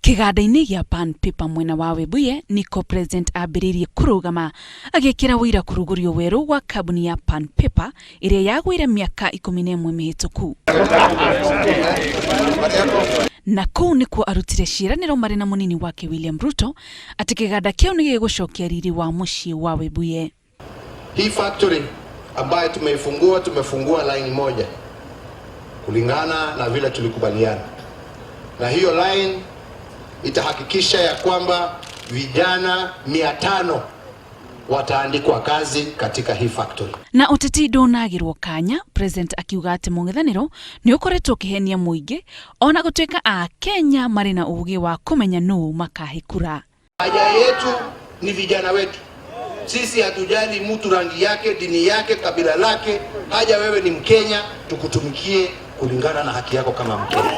Kĩganda-inĩ gĩa Pan Paper mwena wa Webuye nĩko President ambĩrĩirie kũrũgama agĩkĩra ũira kũrugũrio werũ gwa kambuni ya Pan Paper ĩrĩa yagũire mĩaka 11 mĩhĩtũku. Na kũu nĩkuo arutire ciĩranĩro marĩ na mũnini wake William Ruto atĩ kĩganda kĩu nĩ gĩgũcokia riri wa mũciĩ wa Webuye. Hii factory ambayo tumeifungua, tumefungua line moja kulingana na vile tulikubaliana, na hiyo line itahakikisha ya kwamba vijana 500 wataandikwa kazi katika hii factory. Na ũteti ndũnagĩrwo kanya, President akiuga atĩ mũng'ethanĩro nĩ ũkoretwo ũkĩhenia mũingĩ ona gũtuĩka a Kenya marĩ na ũgĩ wa kũmenya nũ makahe kura. Haja yetu ni vijana wetu. Sisi hatujali mtu rangi yake, dini yake, kabila lake. Haja wewe ni Mkenya, tukutumikie kulingana na haki yako kama Mkenya.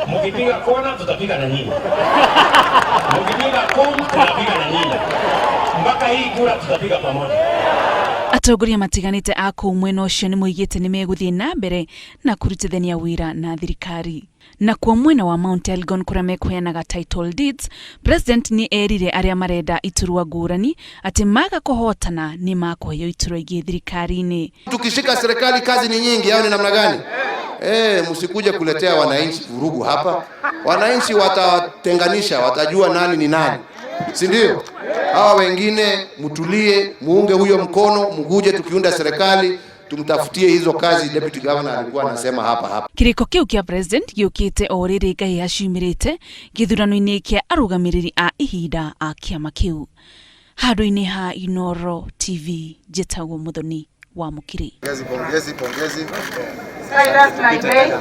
Mkipiga kona tutapiga na nyinyi, mkipiga kona tutapiga na nyinyi, mpaka hii kura tutapiga pamoja. Atongoria matiganĩte a kũu mwena ũcio nĩ moigĩte nĩ megũthiĩ na mbere na kũrutithania wĩra na thirikari. Nakuo mwena wa Mount Elgon kũrĩa mekũheanaga title deeds, President nĩ erire arĩa marenda iturwa ngũrani atĩ maga kũhotana nĩ makũheo iturwa ingĩ thirikari-inĩ. Tukishika serikali kazi ni nyingi, au ni namna gani? Msikuje kuletea wananchi vurugu hapa. Wananchi watatenganisha, watajua nani ni nani, si ndio? Hawa wengine mtulie, muunge huyo mkono, mguje tukiunda serikali tumtafutie hizo kazi deputy governor alikuwa anasema hapa hapa. Kĩrĩko kĩu kĩa President gĩũkĩte o rĩrĩ Ngai aciumĩrĩte gĩthurano-inĩ kĩa arũgamĩrĩri a ihinda a kĩama kĩu. Handũ-inĩ ha Inooro TV, njĩtagwo Muthoni wa Mũkiri. Pongezi, pongezi, pongezi. Cyrus Naibei.